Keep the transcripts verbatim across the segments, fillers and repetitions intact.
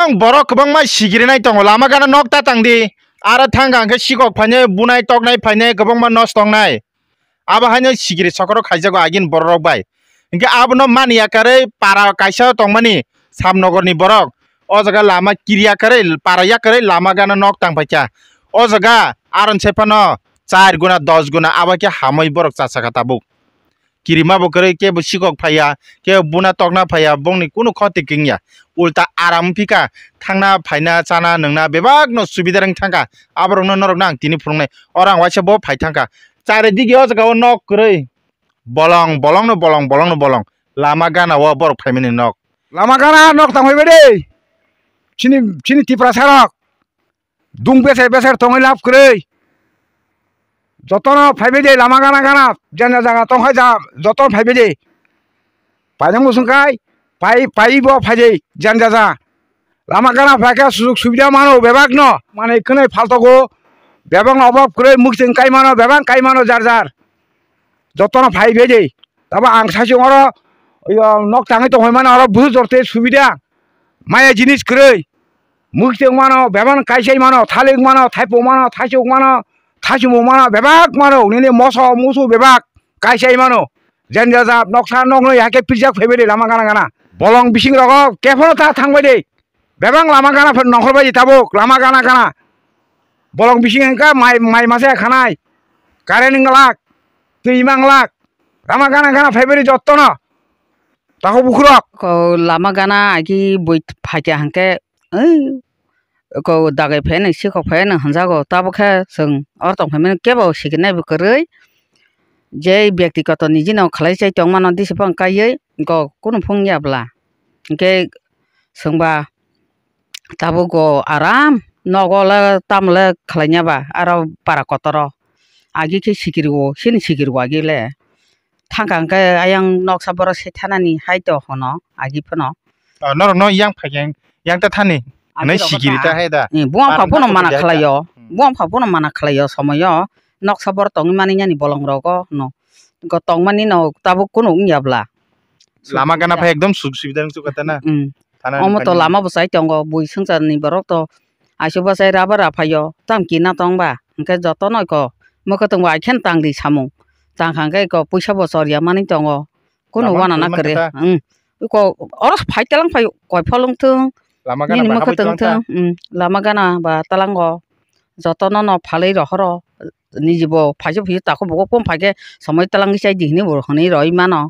Ang borok kwbangma sigirinai tongo, lama gana nok ta tang di. Aro thang kha hwnkhe sikok phainai, bunai toknai phainai, kwbangma nosto wngnai. Abo haino sigiri sokorok khaijago agini bororok bai. Hwnkhe abono mani yakarwi para kaisa tongmani Samnogorni borok. O jaga lama kiri yakarwi, para yakarwi lama gana nok tang paikha. O jaga aron se phano char guna, dos guna abo khe hamwi borok chasakha tabuk. Kirima bo kwrwi, kebo sikok phaiya, kebo buna tokna phaiya, bongni kunu khoti kwngya. Ulta aram phika, thangna, phaina, chana, nwngna bebakno subida rwng thangkha. Aborokno norokno ang tini phunuknai. Oro ang waisa bo phai thangkha. Chari digi o jaga o nok kwrwi. Bolong, bolongno bolong, bolongno bolong. Lama gana o borok phaimani nok. Lama gana nok tang phaibai de. Chini, chini Tiprasa rok. Dung beser beser tongwi lab kwrwi. Jotono phaibai de lama gana gana, janja jaga tongkha ja, jotono phaibai de. Paijak muchung kai, pai, pai bo phaidi, janja ja. Lama gana phaikha sujuk subida mano bebakno, manwi khwnwi phaltogo, bebakno obab kwrwi muchung kai mano, bebak kai mano jar jar. Jotono phaibai de. Tabo ang saichung oro, yo, nok tangwi tongwi mano oro busu jorte subida. Maya jinis kwrwi. Mwkhitwng mano, bebak kaisai mano, thalik mano, thaipung mano, thaisuk mano, thaisumung mano, bebak mano, nini moso musu bebak kaisai mano. Janja jab noksa noknwi hakhe pirjak phaibai de lama gana gana. Bolong bising rogo kephano ta thangbai de. Bebak lama gana phan nongkhor bai de tabuk, lama gana gana. Bolong bising hwnkha mai, mai masa khanai. Current wnglak, twi manglak. Lama gana gana phaibai de jottono. Takhuk bukhurok. Ko lama gana agi bui phaikha hwnkhe, ei, ko dagai phai nw, sikhok phai nw hwnjago, tabukhe chwng oro tong phaimani kebo sikinai bo kwrwi. Je byaktigoto nijino khlai chai tongmano disi phang kaiwi, ko kunu phung ya bwla. Hwnkhe chwngba tabuk go aram nogo le tamo le khlai ya ba, aro para kotoro agi khe sikiri o, chini sikiri o agi le. Thangkha hwnkhe ayang noksa borok se thanani hai to hono agi phano. Ah, norok no yang phaikhe yang ta thani. Agi nai rok sikiri ta hai da. Eh, buang pha phano mana khlaio. Hmm. Buang pha phano mana khlaio somoyo. Noksa borok tongwi mani yani bolong rogo no. Go tongmani no tabuk kunu wngya bwla. Lama gana phai ekdom suk subida wng chukha ta na. Hmm. Thana omo to lama bo chai tongo bui swngcharni borok to. Aiso bwsai raba ra phaio, tam kina tong ba, hwnkhe joto no eko mwkhwtwng bai khe tang di samung, tang kha hwnkhe eko puisa bo chor ya manwi tongo, kunu wana na kwrwi, hmm, eko oro phai talang phai koi pholong thung, nini mwkhwtwng thung, hmm, lama gana ba talango, joto no no phalwi rohoro, niji bo phaisa phuisu takhuk bukhuk pom phaikhe somoi talang chai di hinwi bo hwnwi roi mano.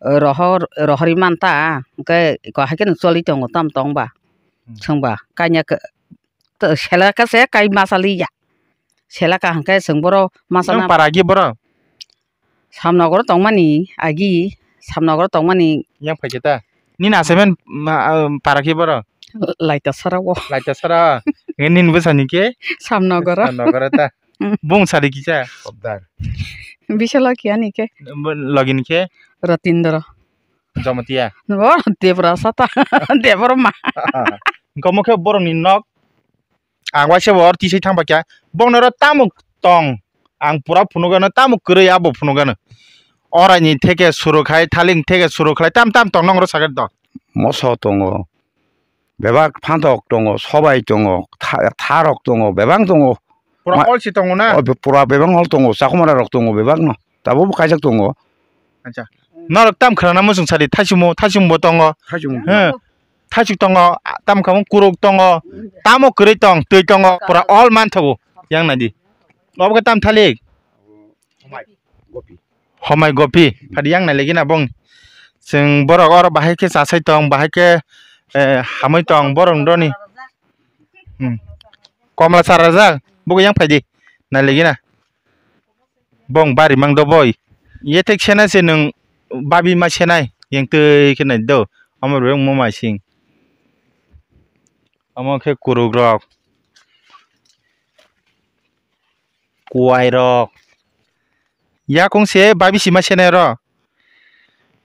Rohor, rohorwi manta, hwnkhe eko haikhe no choli tongo, tam tong ba? Hmm. Chwng ba, kanya khe, to, selaka se kai masa liya. Selaka hwnkhe chwng boro masa. Nang na para agi boro? Samnogoro tongmani, agi, Samnogoro tongmani. Yang phaikhe ta? Nini asamen ma, ah, para khe boro? Laita sara o. Laita sara. Nge nini bwsani khe? Samnogoro. Samnogoro ta. Hmm. Bung sadi kisa? Sordar. Bisalo kiya ni khe? Login khe? Ratindra. Jamatia. Bo Debra sata. Debra ma. Komo khe borok ni nok. Ang waisa bo or tisai thang pakya. Bong noro tamuk tong. Ang pura phunugano tamuk kwrwi abo phunugano. Oraini theke suru khai, thaling theke suru khai, tam tam tong nongro sakhe do. Moso tongo. Bebak phantok tongo, sobai tongo, tha-, tharok tongo, bebak tongo. Pura ma-, all si tongo na? O, be-, pura bebak all tongo, chakhumara rok tongo, bebak no. Tabuk bo kaijak tongo. Acha. Norok tam khwrana muchung sadi, thaisumo, thaisumo bo tongo. Thaisumo. He. Thaisuk tongo, a, tam khamung kuruk tongo, tamo kwrwi tong, twi tongo, pura all manthogo. Yang nadi. Obo khe tam thalik. Homai gopi. Phadi yang nailegi na bong. Chwng borok oro bahai khe chasai tong, bahai khe, eh, hamui tong borok roni. Hmm. Komla chara jak, bugo yang phaidi. Nailegi na. Bong bari mang do boi. Ye thek sena se nwng babi ma senai. Yang twi khe nai do. Amor be mo mai sing. Amo khe kuruk rok. Kuwai rok. Yakung se babi sima senai ro.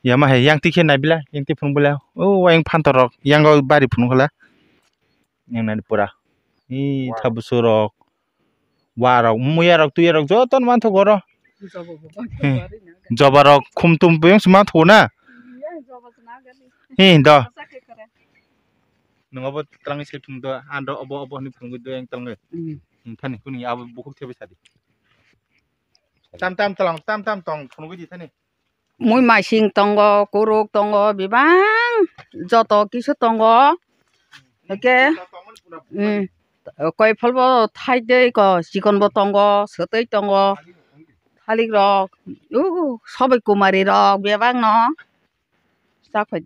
Yama hai yang tikhe naibila, yang tiphung bila. O wayang phantor rok, yang o bari phunukla. Yang nani pura. Ih, thabusu rok. Wa rok, muya rok, tuya rok, joto no manthogo oro. Joba rok, khum tum buyung se manthogo na. Ih, do. Nwng abo twlangwi se phunuk do, ando obo obo hwnwi phunugwi do yang twlangwi. Hmm. Hmm, thani kuni abo bukhuk thebwi sadi. Tam tam twlang, tam tam tong phunugwi di thani. Mui maising tongo, kuruk tongo, bibang joto kisu tongo. Hwnkhe, hmm, koiphol bo thaitwi ko, chikon bo tongo, swtwi tongo, thalik rok, uh, sobai kumari rok bebak no. Chak phai.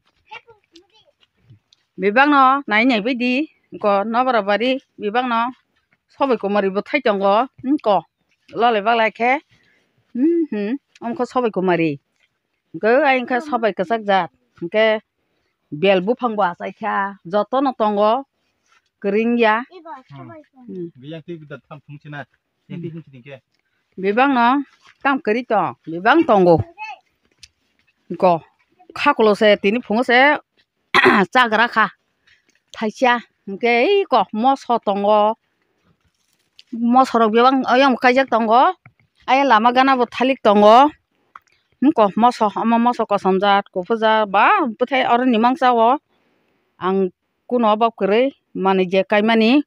Bebak no nai nai bai di, ko nobra bari bebak no sobai kumari bo thai tongo, hmm, ko lolai baglai khe, hmm, hmm, omkho sobai kumari. Hwnkhe ayang khe sobai kwchak jat. Hwnkhe bel buphang bo achaikha, jotono tongo, kwrwngya. Hmm. Hmm. Biyang twi bwdar tham thung sina, yang twi thung sini khe. Bebak no tam kwrwi tong, bebak tongo. Ko khakulo se tini phungo se chagra kha thaisa, hwnkhe ei ko moso tongo. Moso rok bebak ayang kaijak tongo. Ayang lama gana bo thalik tongo. Hwnkhe moso, omo moso kosom jat, kuphur jat, ba bwthai oro ni mangsa o. Ang kuno obo kwrwi manwi je kaimani.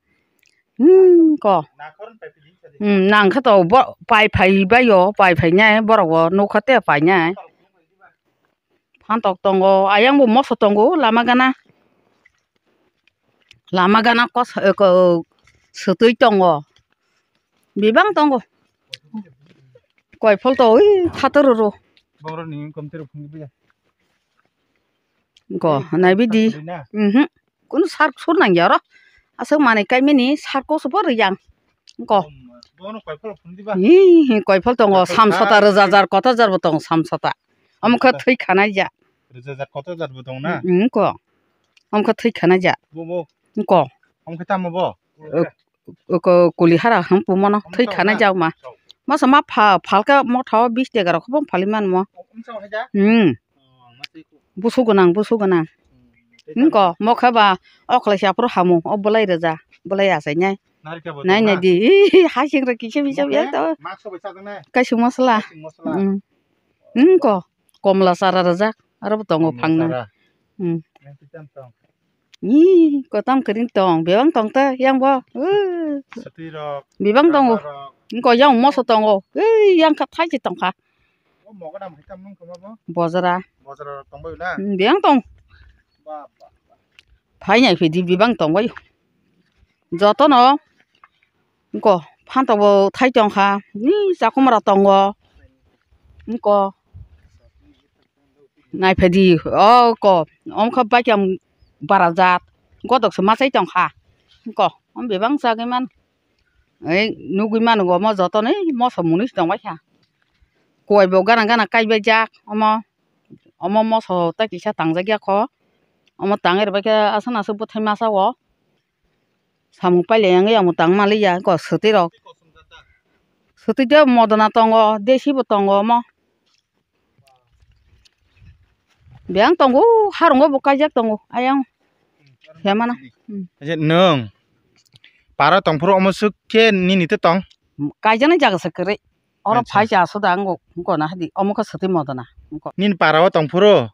Hwnkhe. Hmm, nang khe to bo pai phai bai o, pai phai nai borok bo nukha te pai nai. Phantok tongo, ayang bo moso tongo, lama gana. Lama gana kos, eh, ko, swtwi tongo. Bebak tongo. Koiphol to ui phator ro. Borok ni income tero phunukya. Ko, nai bidi. Thaktwi na? Mhm. Kunu sar sur nangya oro. Aswk manwi kaimani sar koso bo riyang. Ko. Bono koiphol phunukdi ba? Hi, hi, koiphol tongo, koiphol samsota kha. Rwja jar, kota jar bo tongo, samsota. Omo khe thwi khanai ja. Rwja jar kota jar bo tong na? Mm, ko. Omo khe thwi khanai ja. Bo, bo. Ko. Omo khe tamo bo? Ko kuli hara hwn pumono thwi khanai ja ma. Masa ma pha-, phalka motha o bis tega rok khe bo phali man mo. Hmm. Busu gwnang, busu gwnang. Hwnko, mokhe ba, o khlai se aphuru hamu, o bwlai rwja, bwlai achai nai. Nai nai di, ih, hai sing rok kisa bisa biya to. Kaising masala. Hmm. Hwnko, komla chara rwjak, aro bo tongo phangna. Hmm. Ih, kotam kwrwng tong, bebak tong ta, yang bo. Uh. Bebak tongo. Hwnko, yang moso tongo. Ih, yang kha thai se tongkha. Bojra. Bojra rok tongbai na? Hmm, bebak tong. Ba, ba, ba. Phai nai phidi bebak tongbai. Jotono. Hwnko, phantok bo thai tongkha. Ni chakhumra tongo. Hwnko. Nai phidi, o ko, omkha baikam bara jat. Godok se machai tongkha. Hwnko, om bebak chagwi man. Ei, nugwi mano omo jotono, ei, moso mwnwi se tongbaikha. Koi bo gana gana kaibaijak omo. Omo moso tei kisa tangjakya kho. Omo tangwi rwbaikhe aswk aswk bwthai masa o. Samung pailai wngwi omo tangmaliya kho swtwi rok. Swtwi de modona tongo, desi bo tongo omo. Beyang tongo, harungo bo kaijak tongo, ayang. Hemano. Hmm. Aje nwng para tongphuru omo swk khe nini tei tong? Kaijaknai jaga se kwrwi. Oro phai cha suda ango, wngko na hadi, omo khe swtwi modona, wngko. Nini para o tongphuru?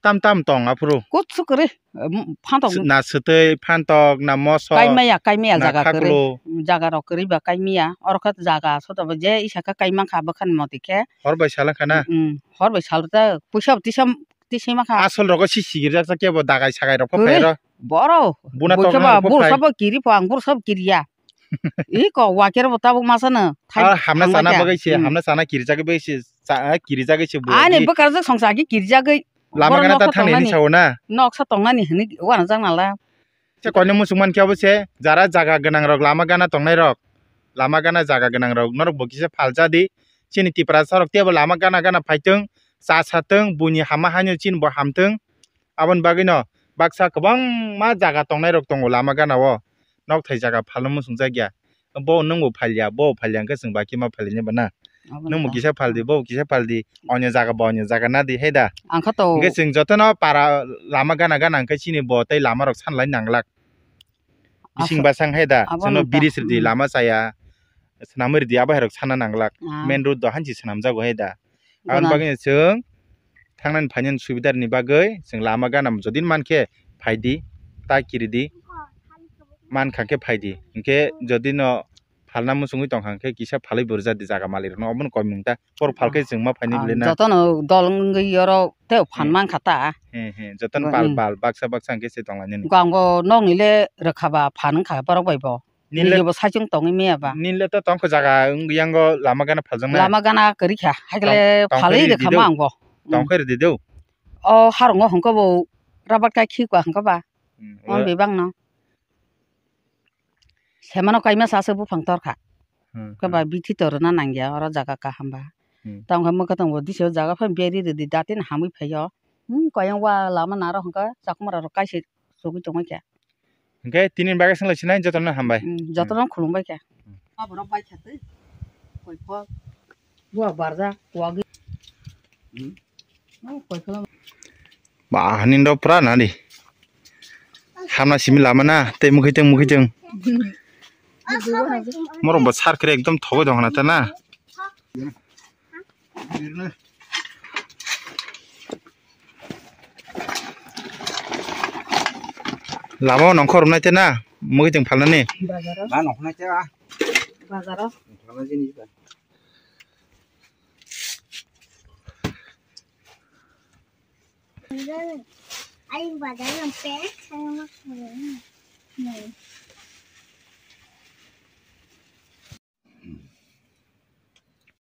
Tam tam tong aphuru? Kuchuk kwrwi, em, phantok. Na swtwi, phantok, na mosok, kaimaya, kaimaya na jaga kwrwi. Khaklo. Jaga rok kwrwi ba kaimaya, oro khe jaga suda bo je isa khe kaimang kha bwkhani motwi khe. Hor bai sal wngkha na? Mm, hor bai sal ta, puisa tisa, tisa ma kha. Asol rogo si sigirjak kebo dagai sagai rok phairo. Boro. Buna bui khe tokma ba rok bur phai. Sabo kiri pho ang bur sabo kiriya. Iko wakero bo tabuk masa no. Ah, hamna chana bagwi se, hamna chana kirijagwi bagwi se, cha-, kirijagwi se. Ani bwkarjak songsa agi kirijagwi. Lama gana ta thangni hinwi sao na? Noksa tongnani hinwi uanajaknala. Se koino muchung mankhe abo se, jara jaga gwnang rok lama gana tongnai rok. Lama gana jaga gwnang rok norok bo kisa phalja di. Chini Tiprasa rok teibo lama gana gana phaitwng, cha satwng, buini hama haino chini bo hamtwng. Aboni bagwino baksa kwbangma jaga tongnai rok tongo lama gana o. Nokthai jaga phalno muchungjak ya. Bo nwngbo phalya, bo phalya hwnkhe chwng bai khe ma phalya ni bo na. Nwngbo kisa phaldi, bo kisa phaldi. Onyo jaga bo onyo jaga nadi hai da. Hwnkhe chwng jotono para lama gana gana hwnkhe chini bo tei lama rok sanlai nanglak. Bising basang hai da. Chwngno bridge rwdi, lama chaya. Swnamwi rwdi, abo hai rok sana nanglak. Main road do hansi swnamjago hai da. Aboni bagwi chwng thangnani phainani subidani bagwi chwng lama gana jodi mankhe phaidi. ta kiri di, man kha khe phai di. Hinkhe jodi no phalna muchungwi tong kha, hinkhe kisa phalwi bo rwja di jaga malik rokno, obono koi mung ta. Por phal khe chwng ma phaini bwle na. Joto no dol wngwi oro tei phan man kha ta. He, he, joto no bal, bal, baksa, baksa hinkhe se tong lainani. Gango nokni le rwkha ba phan wngkha borok bai bo. Nini le bo saichung tongwi maya ba. Nini le to tongkho jaga wng yango lama gana phaljaknai. Lama gana kwrwi kha, haikhe le phalwi rwkha ma ang bo. Tongkhe rwdi do. O harungo hwnkhe bo rabat kai khi kwa hwnkhe ba. Hmm, on bebak no. Semano kaima sase buphang torkha. Hmm, khe ba bithi torna nangya oro jaga kaham ba. Hmm. Tamo khe mwkhwtwng bo disa jaga phai beri rwdi datin hamwi phaio. Hmm, koyang wa lama naro hwnkhe chakmara rok kaisa sogwi tongwi khe. Hwnkhe tini bagwi swnglaisi nai jotono hambai. Hmm, jotono khulumbai khe. Hmm. Aborok bai khe twi. Koi phok. Bua barja, kuwagwi. Hmm. Oh, koi phok. Ba, hani ndo pura nani. Hamna simi lama na, tei mukhi teng, mukhi teng. Morok bo sar kre ekdom thogoi dong hana ta na. Lama o nongkhor nai te na, mui tong phalnani. Bazaro. Ma nongkhor nai te a. Bazaro. Phalna jini ba. Ai bazaro pe.